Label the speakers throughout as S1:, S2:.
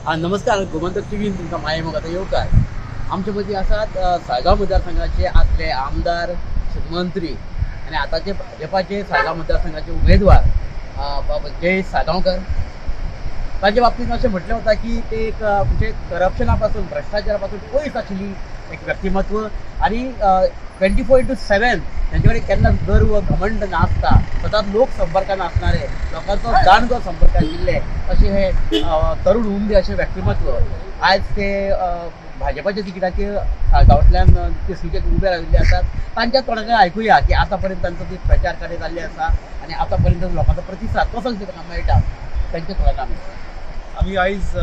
S1: नमस्कार, गोमंतक टीव्हीन तुमकां माये मोगाचो येवकार. आमचे मदीं आसात साळगांव मतदारसंघाचे आदले आमदार, मंत्री आनी आतांचे भाजपाचे साळगांव मतदारसंघाचे उमेदवार बाबा जयेश साळगांवकर. तांच्या बाबतींत अशें म्हटलें वता की ते एक म्हणजे करप्शना पासून, भ्रश्टाचारा पासून पयस आशिल्ली एक व्यक्तिमत्व आनी 24x7 तांचे कडेन केन्ना गर्व घमंड नासता, सदांच लोक संपर्कान आसणारे, लोकांचो दांडगो संपर्क आशिल्ले अशें हे तरुण उमदे अशें व्यक्तिमत्व. आयज ते भाजपाच्या तिकिटाचेर साळगांवांतल्यान वेंचणुकेक उबे राविल्ले आसात. तांच्या तोंडांतल्यान आयकुया की आतां पर्यंत तांचो ते प्रचार कार्य जाल्लें आसा आनी आतां पर्यंत लोकांचो प्रतिसाद कसो तांकां मेळटा, तांच्या तोंडांतल्यान आमी
S2: आमी आयज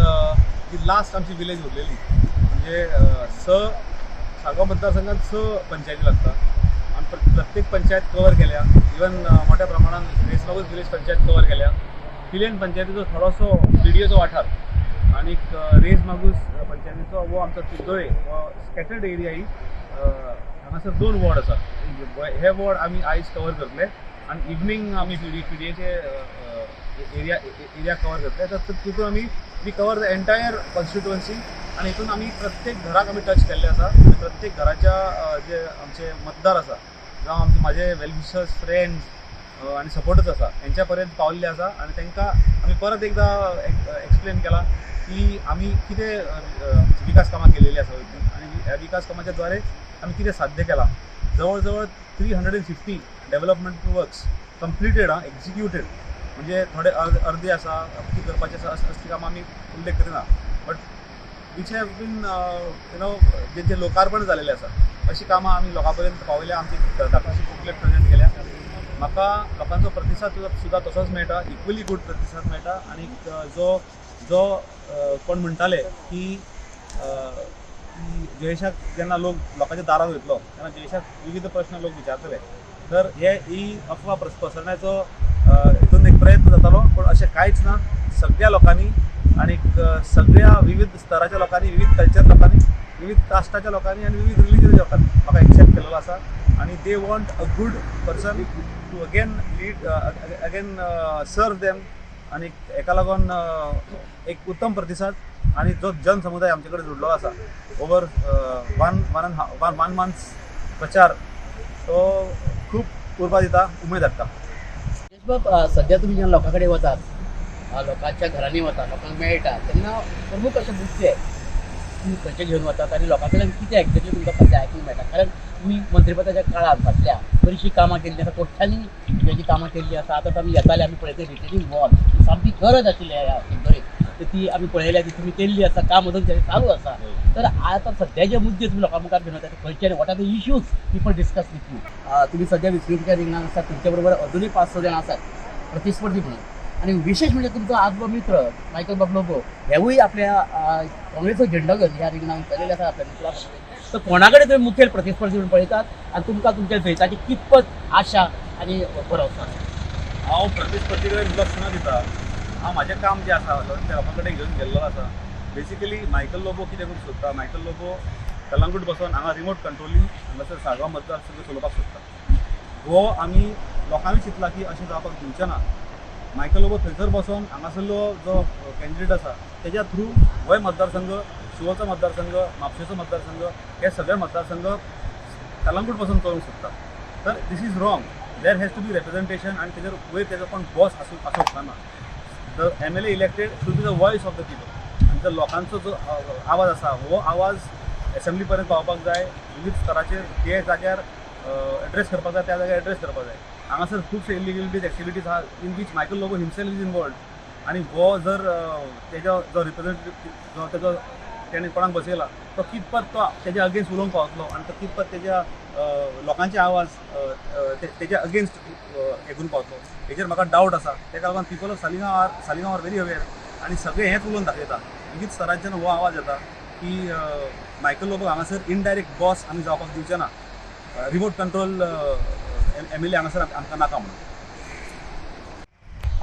S2: ही लास्ट आमची विलेज उरलेली, म्हणजे स साळगांव मतदारसंघात स पंचायती लागता. आमी प्रत्येक पंचायत कवर केल्या. इवन मोठ्या प्रमाणान रेसमागूस विलेज पंचायत कवर केल्या. पिलेन पंचायतीचो थोडोसो पीडीएचो वाठार आनीक रेस मागूस पंचायतीचो हो आमचो तिदोळे हो स्कॅटर्ड एरिया ही हांगासर 2 वॉर्ड आसात. हे वॉर्ड आमी आयज कवर करतले आनी इवनींग आमी पीडीएचे एरिया एरिया कवर करतले. तर तितून आमी we cover the entire constituency आनी हितून आमी प्रत्येक घराक आमी टच केल्ले आसा आनी प्रत्येक घराच्या जे आमचे मतदार आसा जावं आमचे म्हाजे वेलविशर्स, फ्रेंड्स आनी सपोर्टर्स आसा हेंच्या पर्यंत पावल्ले आसा आनी तांकां आमी परत एकदां एक्सप्लेन केला की आमी कितें विकास कामां केलेली आसा आनी ह्या विकास कामाच्या द्वारे आमी कितें साध्य केलां. जवळ जवळ 350 डेव्हलपमेंट वर्क्स कंप्लिटेड आं, एक्झिक्युटेड, म्हणजे थोडे अर्दे आसा, कितें करपाचें आसा असलीं कामां आमी उल्लेख करिना, but which have been जेंचें लोकार्पण जालेलें आसा अशीं कामां आमी लोकां पर्यंत पावयल्या. आमची धाकटीशी बुकलेट प्रेजेंट केल्या. म्हाका लोकांचो प्रतिसाद सुद्दां तसोच मेळटा, इक्वली गूड प्रतिसाद मेळटा. आनी जो जो कोण म्हणटाले की जयेशाक जेन्ना लोक लोकांच्या दारार वयतलो तेन्ना जयेशाक विविध प्रश्न लोक विचारतले, तर हे ही अफवा पसरण्याचो हितून एक प्रयत्न जातालो, पूण अशें कांयच ना. सगळ्या लोकांनी आनी सगळ्या विविध स्तराच्या लोकांनी, विविध कल्चर लोकांनी, विविध कास्टाच्या लोकांनी आनी विविध रिलिजनाच्या लोकांनी म्हाका एक्सेप्ट केलेलो आसा आनी they want a good person to again lead, again serve them. आनी हेका लागून एक उत्तम प्रतिसाद आनी जो जन समुदाय आमचे कडेन जुडलो आसा over one one and one one months प्रचार, तो खूब उर्बा दिता, उमेद हाडटा.
S1: बाब, सध्या तुमी जेन्ना लोकां कडेन वतात, लोकांच्या घरांनी वतात, लोकांक मेळटा तेन्ना प्रमुख अशे मुद्दे तुमी खंयचे घेवन वतात आनी लोकां कडल्यान कितें एक्झॅक्टली तुमकां सद्या आयकूंक मेळटा? कारण तुमी मंत्रीपदाच्या काळांत फाटल्या बरीचशीं कामां केल्लीं आसा, कोट्यांनी रुपयांची कामां केल्लीं आसा. आतां आमी येताले, आमी पळयतले रिटेनिंग वॉल सामकी गरज आशिल्ली ह्या सिंदोरीक, तर ती आमी पळयल्या, ती तुमी केल्ली आसा, काम अजून चालू आसा. तर आतां सद्या जे मुद्दे तुमी लोकां मुखार घेवन वतात ते खंयचे आनी what are the issues people discuss with you? तुमी सद्या वेंचणुकेच्या रिंगणात आसात, तुमच्या बरोबर अजुनूय 5-6 जाण आसात प्रतिस्पर्धी म्हणून आनी विशेश म्हणजे तुमचो आदलो मित्र मायकल बाब लोबो हेवूय आपल्या काँग्रेसचो झेंडो घेवन ह्या रिंगणाक उतरलेले आसा आपल्या मित्रा. तर कोणा कडेन तुमी मुखेल प्रतिस्पर्धी म्हणून पळयतात आनी तुमकां तुमच्या जैताची कितपत आशा आनी भरवसो आसा?
S2: हांव प्रतिस्पर्धी कडेन लक्ष न दिता हांव म्हाजें काम जें आसा तें लोकां कडेन घेवन गेल्लो आसा. बेसिकली मायकल लोबो कितें करूंक सोदता, मायकल लोबो कलंगूट बसोन हांगा रिमोट कंट्रोलींग हांगासर साळगांव मतदारसंघ चलोवपाक सोदता. हो आमी लोकांनी चिंतला की अशें जावपाक दिवचें ना. मायकल लोबो थंयसर बसोन हांगासरलो जो कॅन्डिडेट आसा तेज्या थ्रू होय मतदारसंघ, शिवोलचो मतदारसंघ, म्हापशेचो मतदारसंघ, हे सगळे मतदारसंघ कलंगूट बसून चलोवंक सोदता. तर this is wrong. There has to be representation आनी तेजेर वयर तेजो कोण बॉस आसूं शकना. The MLA elected should be the voice of the people आनी जर लोकांचो जो आवाज आसा हो आवाज एसेंब्ली पर्यंत पावपाक जाय. विविध स्तराचेर जे जाग्यार एड्रेस करपाक जाय त्या जाग्यार एड्रेस करपाक जाय. हांगासर खुबशे इलिगलिटीज एक्टिविटीज आहा in which Michael Lobo himself is involved आनी हो जर तेजो जो रिप्रेझेंटेटिव्ह जो तेजो तेणें कोणाक बसयला तो कितपत तो तेज्या अगेन्स्ट उलोवंक पावतलो आनी तो कितपत तेज्या लोकांचे आवाज तेज्या अगेन्स्ट हें करूंक पावतलो हेजेर म्हाका डावट आसा. तेका लागून people of Saligao are very aware आनी सगळे हेंच उलोवन दाखयता. विविध स्तरांच्यान हो आवाज येता की मायकल लोबो हांगासर इनडायरेक्ट बॉस आमी जावपाक दिवचे ना. रिमोट कंट्रोल MLA हांगासर आमकां नाका म्हणून.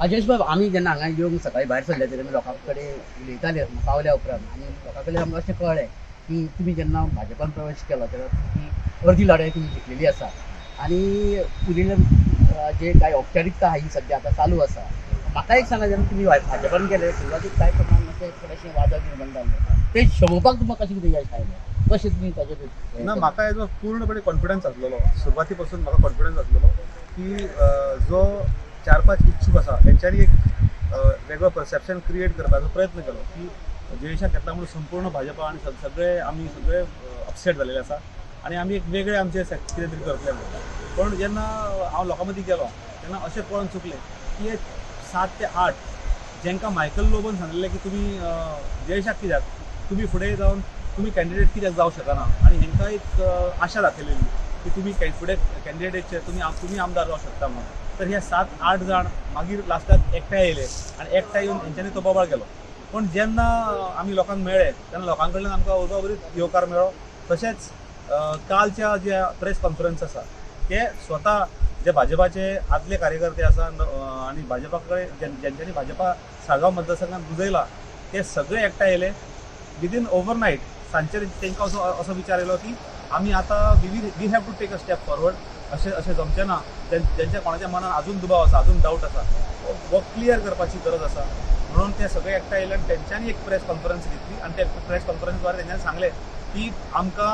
S1: अजेश बाब, आमी जेन्ना हांगा येवंक सकाळी भायर सरले तेन्ना आमी लोकां कडेन उलयताले पावल्या उपरांत आनी लोकां कडेन आमकां अशें कळ्ळें की तुमी जेन्ना भाजपान प्रवेश केलो तेन्ना तुमची अर्दी लढाई तुमी जिखलेली आसा आनी उरिल्ले जे कांय औपचारिकता आहा ही सद्या आतां चालू आसा. म्हाका एक सांगा, जेन्ना तुमी भाजपान गेले सुरवातीक कांय प्रमाणात ते थोडेशें वादळ निर्माण जाल्लें ते शमोवपाक तुमकां कशें कितें यश आयलें, कशें तुमी ताजेर?
S2: ना, म्हाका हेजो पूर्णपणे कॉन्फिडन्स आसलेलो. सुरवाती पासून म्हाका कॉन्फिडन्स आसलेलो की जो 4-5 इच्छूक आसा तेंच्यांनी एक वेगळो परसेप्शन क्रिएट करपाचो प्रयत्न केलो की जयेशाक घेतला म्हणून संपूर्ण भाजपा आनी सगळे आमी सगळे अपसेट जालेले आसा आनी आमी एक वेगळे आमचे कितें तरी करतले म्हणून. पण जेन्ना हांव लोकां मदीं गेलो तेन्ना अशें पळोवन चुकलें की हे 7 ते 8 जेंकां मायकल लोबोन सांगलेलें की तुमी जयेशाक कित्याक, तुमी फुडें जावन तुमी कॅन्डिडेट कित्याक जावं शकना, आनी हेंकां एक आशा दाखयलेली की तुमी फुडें कॅन्डिडेटचे तुमी आमदार जावं शकता म्हणून. तर हे 7-8 जाण मागीर लास्टाक एकठांय येयले आनी एकठांय येवन हेंच्यांनी तो बोबाळ केलो. पूण जेन्ना आमी लोकांक मेळ्ळे तेन्ना लोकां कडल्यान आमकां उर्बा येवकार मेळ्ळो. तशेंच कालच्या जे प्रेस कॉन्फरन्स आसा ते स्वता जे भाजपाचे आदले कार्यकर्ते आसा आनी भाजपा कडेन ज्यांच्यांनी भाजपा साळगांव मतदारसंघात बुजयला ते सगळे एकठांय येयले विदीन ओवरनायट. सांजचे तांकां असो असो विचार येयलो की आमी आतां we have to take a step forward. अशें अशें जमचें ना. ज्यांच्या कोणाच्या मनान अजून दुबाव आसा, अजून डावट आसा, हो क्लियर करपाची गरज आसा म्हणून ते सगळे एकठांय येयले आनी तेंच्यांनी एक प्रेस कॉन्फरन्स घेतली आनी त्या प्रेस कॉन्फरन्सद्वारे तेंच्यांनी सांगलें की आमकां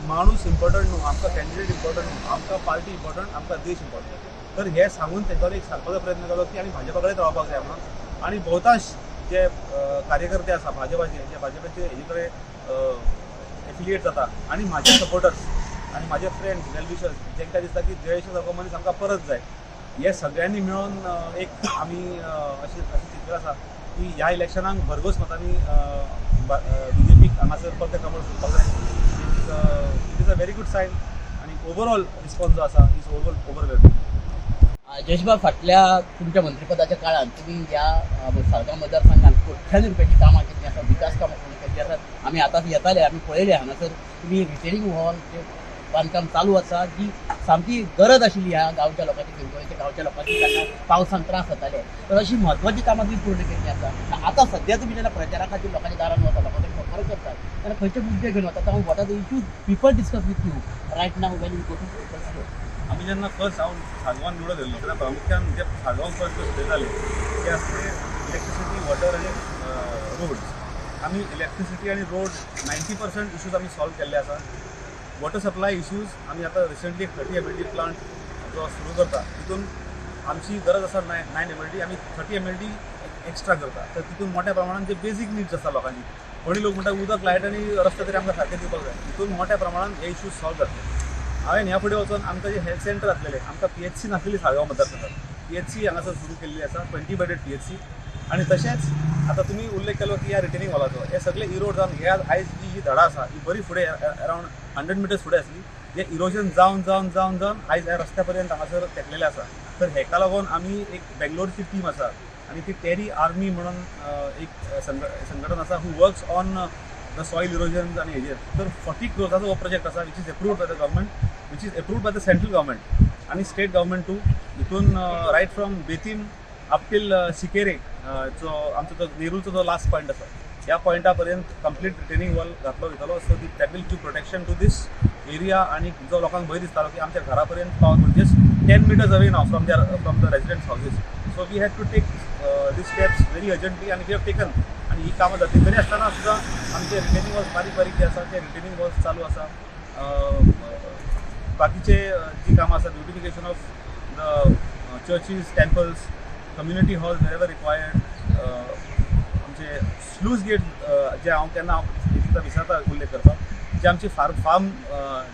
S2: माणूस इम्पॉर्टंट न्हू, आमकां कॅन्डिडेट इम्पॉर्टंट न्हू, आमकां पार्टी इम्पॉर्टंट, आमकां देश इम्पॉर्टंट. तर हे सांगून तेंच्यांनी एक सांगपाचो प्रयत्न केलो की आनी भाजपा कडेन रावपाक जाय म्हणून. आनी भोवताश जे कार्यकर्ते आसा भाजपाचे, जे भाजपाचे हेजे कडेन एफिलिएट जाता आनी म्हाजे सपोर्टर्स आनी म्हाजे फ्रेंड्स वेल विशर्स जेंकां दिसता की जयेश सारको मनीस आमकां परत जाय, हे सगळ्यांनी मेळून एक आमी अशें अशें चिंतलें आसा की ह्या इलेक्शनाक भरघोस मतांनी बीजेपीक हांगासर परतें कमळ फुलपाक जाय. It is a very good sign आनी ओवरऑल रिस्पॉन्स जो आसा is overall overwhelming.
S1: जयेशबाब, फाटल्या तुमच्या मंत्रीपदाच्या काळांत तुमी ह्या साळगांव मतदारसंघात कोट्यांनी रुपयाची कामां केल्लीं आसा, विकास कामां पूर्ण केल्लीं आसात. आमी आतांच येताले आमी पळयलें हांगासर तुमी रिटेनिंग हॉल जे बांदकाम चालू आसा, जी सामकी गरज आशिल्ली ह्या गांवच्या लोकांची, पिंपळेच्या गांवच्या लोकांची, तांकां पावसान त्रास जाताले, तर अशी म्हत्वाची कामां तुमी पूर्ण केल्लीं आसा. आतां सद्या तुमी जेन्ना प्रचारा खातीर लोकांच्या दारान वता, लोकां कडेन संपर्क करतात तेन्ना खंयचे मुद्दे घेवन वता? What are the issues people discuss with you right now when you go to people's?
S2: आमी जेन्ना फर्स्ट हांव साळगांवान निवडून येयल्लो तेन्ना प्रामुख्यान जे साळगांव फर्स्ट उलयताले ते आसले इलेक्ट्रिसिटी, वॉटर आनी रोड्स. आमी इलेक्ट्रिसिटी आनी रोड 90% इश्यूज आमी सॉल्व केल्ले आसा. वॉटर सप्लाय इश्यूज आमी आतां रिसंटली एक 30 MLD plant जो सुरू करता, तितून आमची गरज आसा 9 MLD, आमी 30 MLD extra करता. तर तितून मोठ्या प्रमाणान जे बेजीक निड्स आसा लोकांची, कोणी लोक म्हणटा उदक, लायट आनी रस्ते तरी आमकां सारके दिवपाक जाय, तितून मोठ्या प्रमाणान हे इश्यूज सॉल्व जातले. हांवें ह्या फुडें वचून आमकां जे हेल्थ सेंटर आसलेले, आमकां PHC नासलेली साळगांव मतदारसंघात, PHC हांगासर सुरू केल्ली आसा, 20 बेडेड PHC. आनी तशेंच आतां तुमी उल्लेख केलो की ह्या रिटेनिंग हॉलाचो, हे सगळे इरोड जावन हे आयज ही जी धडां आसा ही बरी फुडें अरावंड 100 मिटर्स फुडें आसली, हे इरोजन जावन जावन जावन जावन आयज ह्या रस्त्या पर्यंत हांगासर तेकलेलें आसा. तर हेका लागून आमी एक बेंगलोरची टीम आसा आनी ती टेरी आर्मी म्हणून एक संघटन आसा who works on the soil erosion आनी हेजेर. तर 40 क्रोर्साचो हो प्रोजेक्ट आसा which is approved by the government, which is approved by the central government आनी स्टेट गव्हर्मेंट टू. हितून right from Betim up till Sikere जो आमचो जो नेरूलचो जो लास्ट पॉयंट आसा ह्या पॉयंटा पर्यंत कंप्लीट रिटेनिंग वॉल घातलो वयतलो. So that will give protection to this area आनी जो लोकांक भंय दिसतालो की आमच्या घरा पर्यंत पावत म्हणजे 10 meters away now from the residents houses. So we had to take these steps very urgently आनी we have taken आनी ही कामां जातली. तरी आसतना सुद्दां आमचे रिटेनिंग वॉल्स बारीक बारीक जे आसा ते रिटेनिंग वॉल्स चालू आसा. बाकीचे जी कामां आसा, beautification of the churches, temples, community hall wherever required, आमचे स्लूज गेट जे हांव केन्ना हांव एकदां विसरता उल्लेख करपाक, जे आमचे फार्म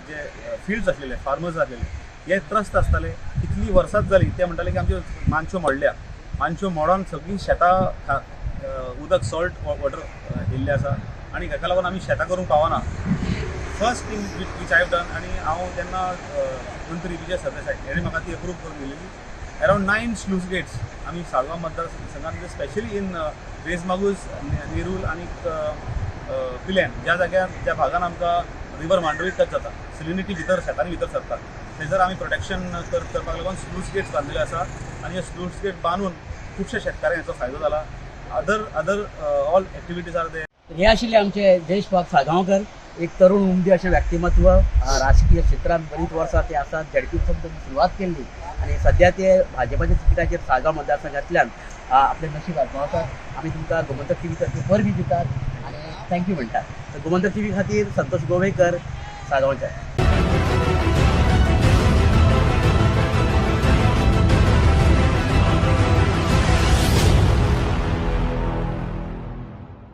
S2: जे फिल्ड्स आसलेले, फार्मर्स आसलेले, हे त्रस्त आसताले. कितलीं वर्सांच जालीं ते म्हणटाले की आमच्यो मानश्यो मोडल्या, मानश्यो मोडोन सगळीं शेतां उदक सॉल्ट वॉटर येयल्लें आसा आनी हेका लागून आमी शेतां करूंक पावना. First thing which I have done, आनी हांव तेन्ना मंत्री विजय सरदेसाय हेणी म्हाका ती अप्रूव करून दिलेली, अरावंड 9 स्लूज गेट्स आमी साळगांव मतदारसंघात, specially in rays Magos, Nerul आनी पिल्यान ज्या जाग्यार ज्या भागान आमकां रिवर मांडवी टच जाता, सलिनिटी भितर शेतांनी भितर सरता, थंयसर आमी प्रोटेक्शन करपाक लागून स्लूज गेट्स बांदिल्ले आसा. आनी हे स्लूज गेट बांदून खुबशे शेतकाऱ्यांक हेचो फायदो जाला. Other all activities are there.
S1: हे आशिल्ले आमचे जयेशबाब साळगांवकर, एक तरुण उमदी अशें व्यक्तिमत्व. राजकीय क्षेत्रांत बरीच वर्सां ते आसात. झेडपी सावन तांणी सुरवात केल्ली आनी सद्या ते भाजपाच्या तिकिटाचेर साळगांव मतदारसंघांतल्यान आपलें नशीब आजमावतात. आमी तुमकां गोमंतक टीव्ही तर्फे परबीं दितात आनी thank you म्हणटात. तर गोमंतक टीव्ही खातीर संतोष गोवेकर, साळगांवच्यान.